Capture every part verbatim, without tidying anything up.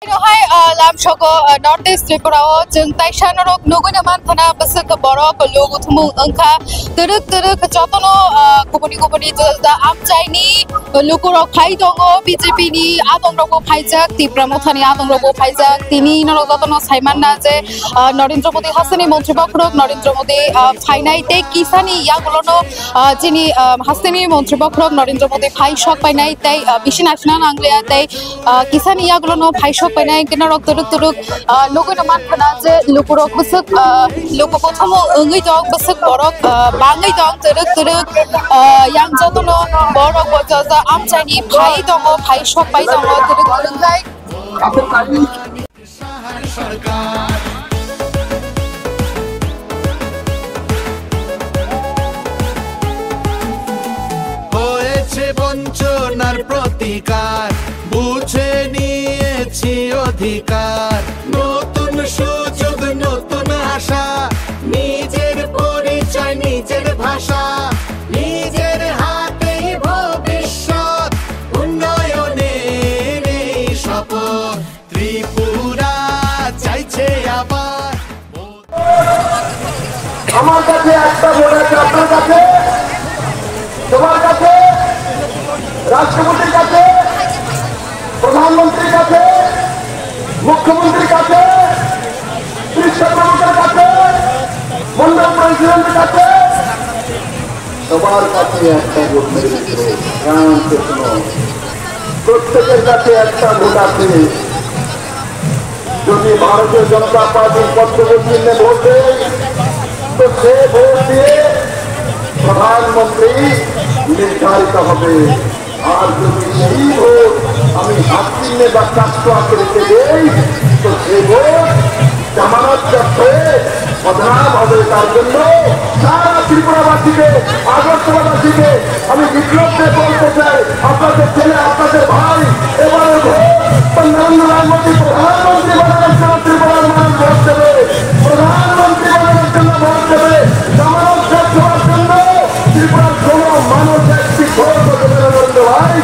Hai, ah, lamsogo, ah, North East Tripura o chwng taisa norok nugui na manthana bwswk borok lugu thumung wngkha. Twrwk twrwk jotono, ah, kubuni kubuni juda juda amchaini lukurok phai tongo, B J P ni adongrokbo phaijak, Tipra Mothani adongrokbo phaijak. Tini norok jotono saimanna je, ah, Narendra Modi hasteni montri bokhorok Narendra Modi, ah, phainai tei kisani yagulono, ah, chini, ah, hasteni montri bokhorok Narendra Modi phai sok painai tei, ah, bisi naisna nangliya tei, ah, kisani yagulono phai sok painai hwnkhe norok twrwk twrwk, ah, nugui no mankhana je lukurok bwswk, ah, luku bothomo wngwi tong, bwswk borok, ah, bangwi tong, twrwk twrwk, ah, yang jotono borok bo joto amchaini phai tongo, phai sok pai tongo, twrwk twrwk hai. হয়েছে বঞ্চনার প্রতিকার, বুঝে নিয়েছি অধিকার। নতুন সুযোগ, নতুন আশা, নিজের পরিচয়, নিজের ভাষা, নিজের হাতেই ভবিষ্যৎ, উন্নয়নের এই শপথ। ত্রিপুরা চাইছে আবার। আমার কাছে একটা ভোট আছে, আপনার কাছে, তোমার কাছে, রাষ্ট্রপতির কাছে, প্রধানমন্ত্রীর কাছে, মুখ্যমন্ত্রীর কাছে, পৃষ্ঠপ্রমুখের কাছে, মন্ডল প্রেসিডেন্টের কাছে, সবার কাছে একটা ভোট আছে। প্রত্যেকের কাছে একটা ভোট আছে। যদি ভারতীয় জনতা পার্টির পদ্মফুল চিহ্নে ভোট দেয়, তো সে ভোট দিয়ে প্রধানমন্ত্রী নির্ধারিত হবে। আর যদি সেই ভোট আমি হাত চিহ্নে বা কাস্ট আঁকড়ে রেখে দেই, তো সেই ভোট জামানত হয়ে বদনাম হবে। তার জন্য সারা ত্রিপুরাবাসীকে, আগরতলাবাসীকে আমি বিপ্লব দিয়ে বলতে চাই, আপনাদের ছেলে, আপনাদের ভাই এবারে ভোট তো নরেন্দ্র মোদী প্রধানমন্ত্রী বানানোর জন্য ত্রিপুরার মানুষ ভোট দেবে, প্রধানমন্ত্রী বানানোর জন্য ভোট দেবে, জামানত শেষ হওয়ার জন্য ত্রিপুরার কোনো মানুষ একটি ভোট দেবে না নরেন্দ্র ভাই।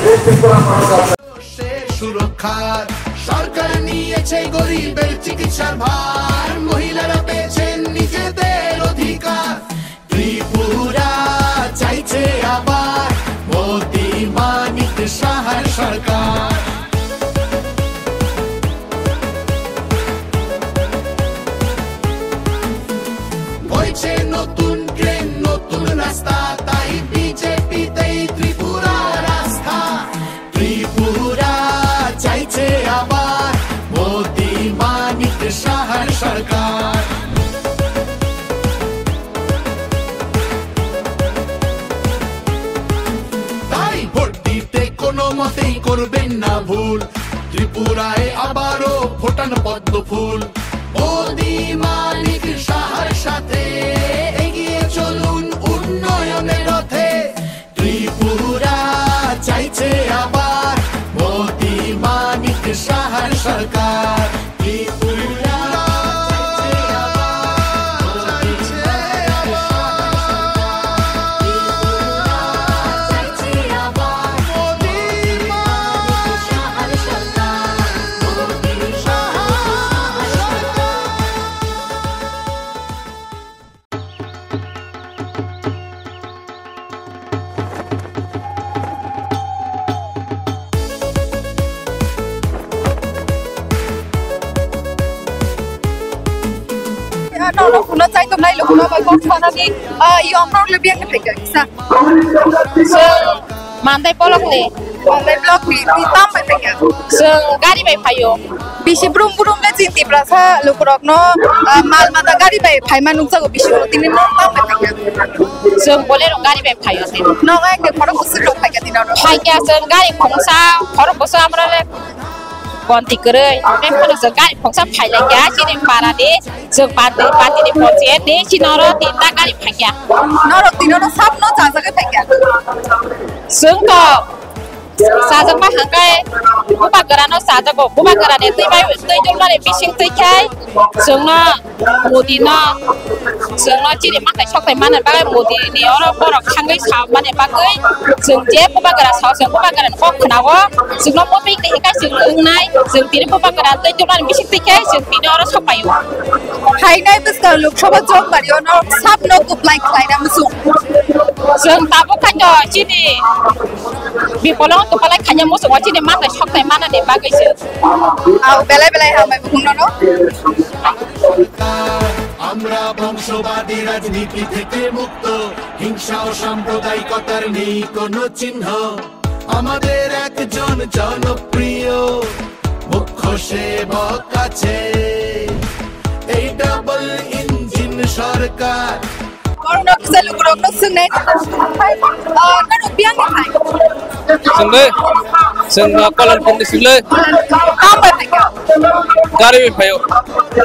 এই ত্রিপুরা মানুষ আপনার সে সুরক্ষার সরকার নিয়েছে গরিবের চিকিৎসার ভার, মহিলারা পেয়েছেন নিজেদের অধিকার। ত্রিপুরা চাইছে আবার মোদি মানিক সাহার সরকার। বইছে নতুন ট্রেন, নতুন রাস্তা, তাই বিজেপিতেই ত্রিপুরার আস্থা। ত্রিপুরা চাইছে আবার মোদি মানিক সাহার সরকার। তাই ভোট দিতে কোনো মতেই করবেন না ভুল। ত্রিপুরায় আবারও ফোটান পদ্ম ফুল। মোদি মানিক সাহার সাথে এগিয়ে চলুন উন্নয়নের রথে। ত্রিপুরা চাইছে আবার মোদি মানিক সাহার সরকার। ত্রিপুরা চাইছে আবার মোদি মানিক সাহার সরকার। ত্রিপুরা চাইছে আবার মোদি মানিক সাহার সরকার। মোদি সাহার সরকার। Norok kuno chai tongnai, lukuno bai kok sanani, ah, yong rok le biang khe phaikha kisa. Chwng Mandai block ni. Mandai block ni, twi tam bai phaikha? Chwng gari bai phaio. Bisi brum brum le chini Tiprasa lukurokno, ah, mal mata gari bai phaima nukjago bisi brum, tini nok tam bai phaikha? Chwng Bolero gari bai phaio tini. Nok ai ke khorok bwswk rok phaikha tini oro? Phaikha chwng gari khungsa, khorok bwswk amra le gonti kwrwi. Tei phano chwng gari khungsa phailaikha chini para di, chwng party, party ni ponchayat di, chini oro tinta gari phaikha. Norok tini oro sabno chajagwi phaikha? Chwng to Chajakma hangkai bubagrano chajago, bubagrani twi bai twi jolmani bising twi khai chwngno Modi no chwngno chini matai soktai mani bagwi Modi ni oro borok thangwi sa mani bagwi chwng je bubagra sao chwng bubagrani kok khwnao chwngno motwi twi hikai chwng wngnai chwng tini bubagra twi jolmani bising twi khai chwng tini oro sok paio. Phainai bwskang Lok Sabha chongbario no sabno kwplai khlaina muchung. Chwng tabuk khaito chini bipolo kwplai khaina muchungo chini matai soktai manani bagwi se. Au belai belai hambai bukhung nono. আমরা বংশবাদী রাজনীতি থেকে মুক্ত, হিংসা ও সাম্প্রদায়িকতার নেই কোনো চিহ্ন। আমাদের একজন জনপ্রিয় মুখ্য সেবক আছে। এই double engine Sarkar. Borokno kisa lukurokno swngnai. Ah, norok biyang ni phai? Swngnai? Chwng, ah, Kalanpur ni swngnai. Tamo bai phaikha? Gari bai phaio.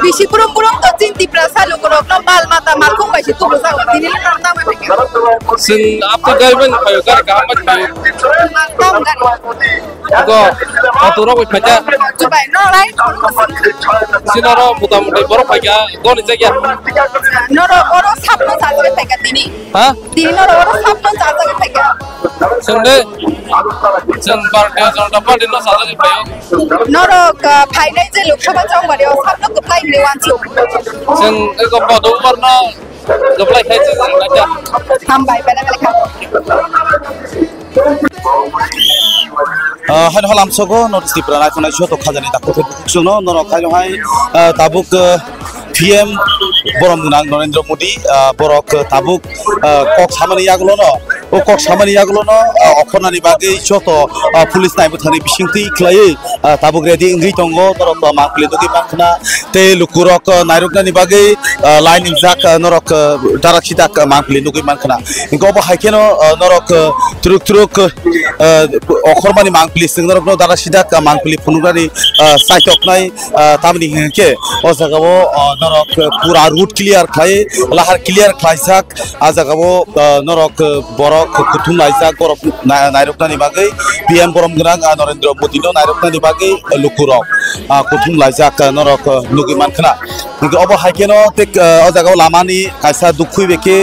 Bisi burum burum to chini Tiprasa lukurokno mal mata malkhung bai se tubujago. Tini le norok tamo bai phaikha? Chwng apni gari bai phaio, gari kaham bai phaio. Tamo gari? Go, auto rok bai phaikha. Chubai, no, right? Sinaro motamuti borok phaikha, goni jakya. Norok oro sabno chajagwi phaikha tini. Ha? Tini norok oro sabno chajagwi phaikha. Chwngde, chwng Bharatiya Janata Party no chajagwi phaio. Norok, ah, phainai je Lok Sabha chongbario sabno kwplai hinwi wansuk. Chwng eko bodo ubarno Kwplai khai se chwng naikha. Hambai, belai belai kha. Ah, haino halam sogo, North East Tripura naikhonai joto khajani dakti khe bukhuk chwngno, norok haino hai, ah, tabuk, ah, P M borom gwnang Narendra Modi, ah, borok, ah, tabuk, ah, kok samani yagulono, o kok samani yagulono, ah, okhornani bagwi joto, ah, police naibuthani bisingtwi khlaiwi, ah, tabuk ready wngwi tongo, norok, ah, mangpili nugwi mankhna, tei lukurok, ah, nairoknani bagwi, ah, line wngjak, ah, norok, ah, darak sidak, ah, mangpili nugwi mankhna. Hingke obo hai kheno, ah, norok, ah, twrwk twrwk, ah, okhormani mangpili chwng norokno darak sidak, ah, mangpili phunuknani, ah, chaitoknai, ah, tamni hinkhe o jagao, ah, norok, ah, pura route clear khlai, lahar clear khlaijak, ah, jagao, ah, norok, ah, borok kuthum laijak, borok na-, nairoknani bagwi P M borom gwnang, ah, Narendra Modi no nairoknani bagwi, ah, lukurok, ah, kuthum laijak, ah, norok, ah, nugwi mankhna. Hingke obo hai kheno tek, ah, o jagao lamani kaisa dukhui bekhe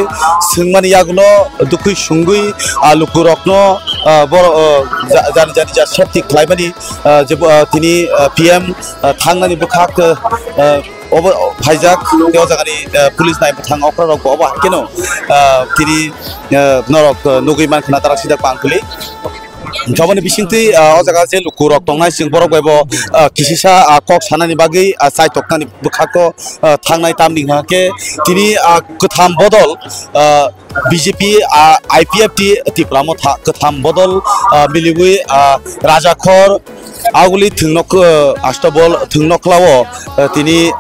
swngmani yagulo dukhui sungwi, ah, lukurokno, ah, boro, ah, ja-, jani jani ja safety khlaimani, ah, je bo, ah, tini, ah, P M, ah, thangnani bwkhak, ah, ah, obo phaijak, tei o jagani, ah, police nai bwthang okra rok bo obo hai kheno, ah, tini, ah, norok, ah, nugwi mankhna darak sidak mangpili. Jaboni bisingtwi, ah, o jaga je lukurok tongnai, chwng borok bai bo, ah, kisisa, ah, kok sanani bagwi, ah, chai toknani bwkhako, ah, thangnai, tamni hwnkhe tini, ah, kwtham bodol, ah, B J P, ah, I P F T Tipra Motha kwtham bodol, ah, miliwi, ah, Rajakhor, Aguli thwngnok, ah, Astabol thwngnoklao, ah, tini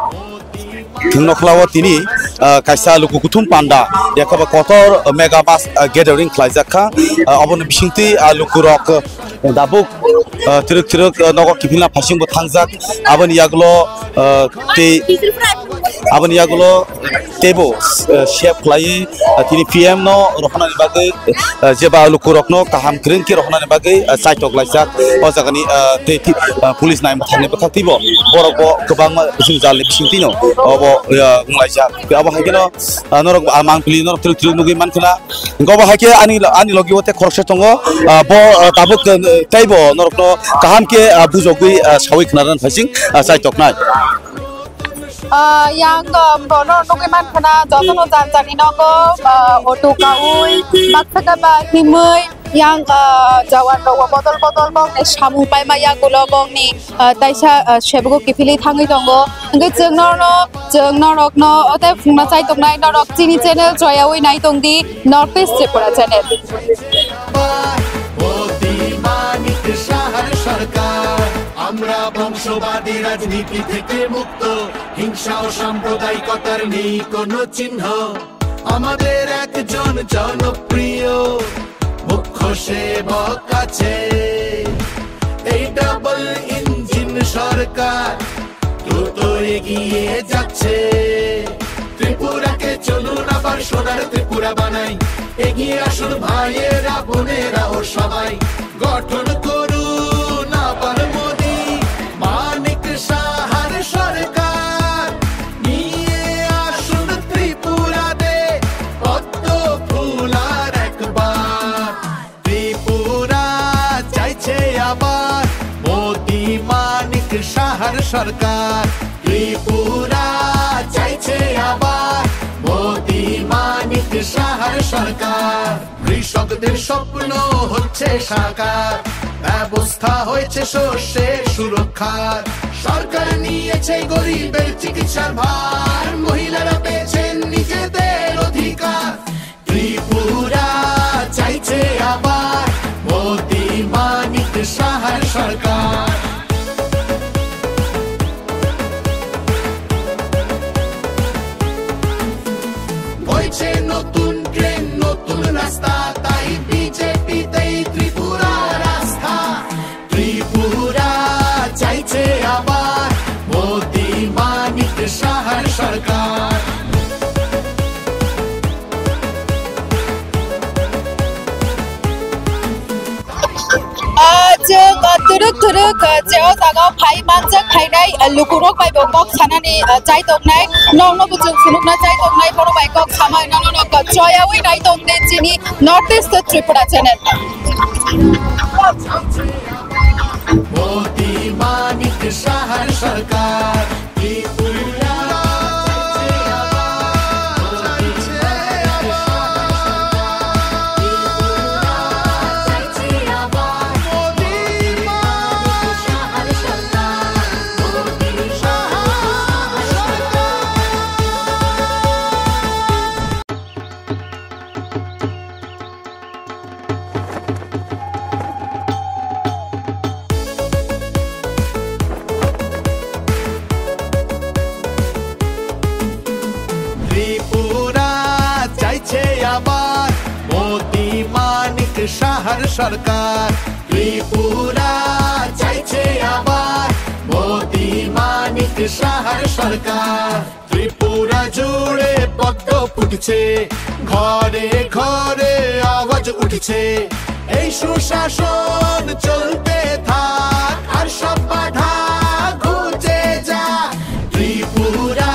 Thwngnoklao tini, ah, kaisa luku kuthum panda, yakaba kotor, ah, mega mass, ah, gathering khlaijak kha. Ah, oboni bisingtwi, ah, lukurok, ah, dabuk, ah, twrwk twrwk, ah, nogo kiphilna phasingbo thangjak. Aboni yagulo, ah, tei, aboni yagulo teibo, ah, sep khlaiwi, ah, tini P M no rohornani bagwi, ah, jeba lukurokno kaham kwrwng khe rohornani bagwi, ah, chaitok laijak. O jagani, ah, tei, ah, police nai mwthangni bwkhak twibo borok bo kwbangma jwngjal ni bisingtwi no obo, ah, wnglaijak. Abo hai kheno, ah, norok, ah, mangpili norok twrwk twrwk nugwi mankha na. Hingke obo hai khe ani, ani logi o tei khoroksa tongo. Ah, bo, ah, tabuk, ah, teibo norokno kaham khe, ah, bujogwi, ah, sawi khna rwna phaising, ah, chaitoknai. Ah, yang, ah, bono nugwi mankha na jotono jani jani nogo, ah, auto kaui, baksa kaba himwi, yang, ah, jawan rogo bodol bodol bokni samung paima yagulo bokni, ah, taisa, ah, sebego kiphilwi thangwi tongo. Hingke chwng norokno, chwng norokno o tei phungna chaitoknai norok chini channel choyaui nai tongdi, North East Tripura channel. Modi Manik শাহর সরকার, আমরা বংশবাদী রাজনীতি থেকে মুক্ত, হিংসা ও সাম্প্রদায়িকতার নেই কোনো চিহ্ন। আমাদের একজন জনপ্রিয় মুখ্য সেবক আছে। এই ডাবল ইঞ্জিন সরকার দ্রুত এগিয়ে যাচ্ছে। ত্রিপুরাকে চলুন আবার সোনার ত্রিপুরা বানাই, এগিয়ে আসুন ভাইয়েরা বোনেরা ও সবাই। গঠন করুন আবার মোদি মানিক সাহার সরকার, নিয়ে আসুন ত্রিপুরাতে পদ্ম ফুল আর একবার। ত্রিপুরা চাইছে আবার মোদি মানিক সাহার সরকার। ত্রিপুরা চাইছে আবার মোদি মানিক সাহার সরকার। কৃষকদের স্বপ্ন হচ্ছে সাকার, ব্যবস্থা হয়েছে শস্যের সুরক্ষার। সরকার নিয়েছে গরিবের চিকিৎসার ভার, মহিলারা পেয়েছেন নিজেদের অধিকার। ত্রিপুরা চাইছে আবার মোদি মানিক সাহার সরকার। বইছে নতুন ট্রেন, নতুন রাস্তা, তাই বিজেপিতেই ত্রিপুরার আস্থা। ত্রিপুরা চাইছে আবার মোদি মানিক সাহার সরকার। Ah, chwng, ah, twrwk twrwk, ah, je o jaga o phai manjak phainai, ah, lukurok bai bo kok sanani, ah, chai tongnai, nokno bo chwng phunukna chai tongnai, borok bai kok samai nono no, ah, choyawi nai tong de chini North East Tripura channel. Modi Manik Shahar Sarkar. Tripura চাইছে আবার মোদি মানিক সাহার সরকার। ত্রিপুরা চাইছে আবার মোদি মানিক সাহার সরকার। ত্রিপুরা জুড়ে পদ্ম ফুটছে, ঘরে ঘরে আওয়াজ উঠছে, এই সুশাসন চলতে থাক, আর সব বাধা ঘুচে যাক। ত্রিপুরা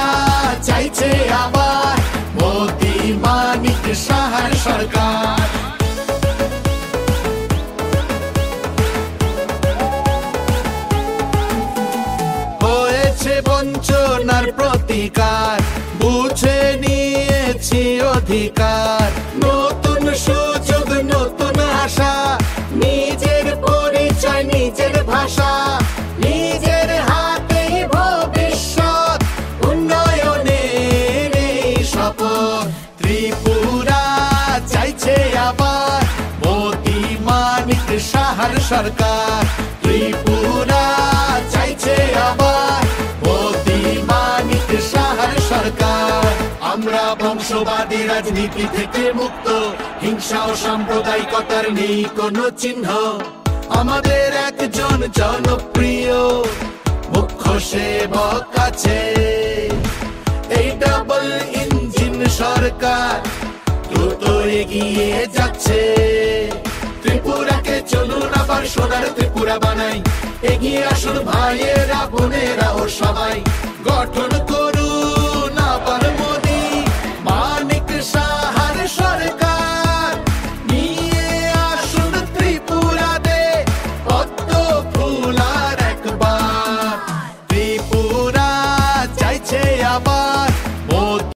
চাইছে আবার মোদি মানিক সাহার সরকার। হয়েছে বঞ্চনার প্রতিকার, বুঝে নিয়েছি অধিকার। নতুন সুযোগ, নতুন আশা, নিজের পরিচয়, নিজের ভাষা, নিজের হাতেই ভবিষ্যৎ, উন্নয়নের এই শপথ। ত্রিপুরা চাইছে আবার মোদি মানিক সাহার সরকার। ত্রিপুরা চাইছে আবার মোদি মানিক সাহার সরকার। আমরা বংশবাদী রাজনীতি থেকে মুক্ত, হিংসা ও সাম্প্রদায়িকতার নেই কোনো চিহ্ন। আমাদের একজন জনপ্রিয় মুখ্য সেবক আছে। এই ডাবল ইঞ্জিন সরকার দ্রুত এগিয়ে যাচ্ছে। ত্রিপুরাকে চলুন আবার সোনার ত্রিপুরা বানাই। এগিয়ে আসুন ভাইয়েরা, বোনেরা ও সবাই। গঠন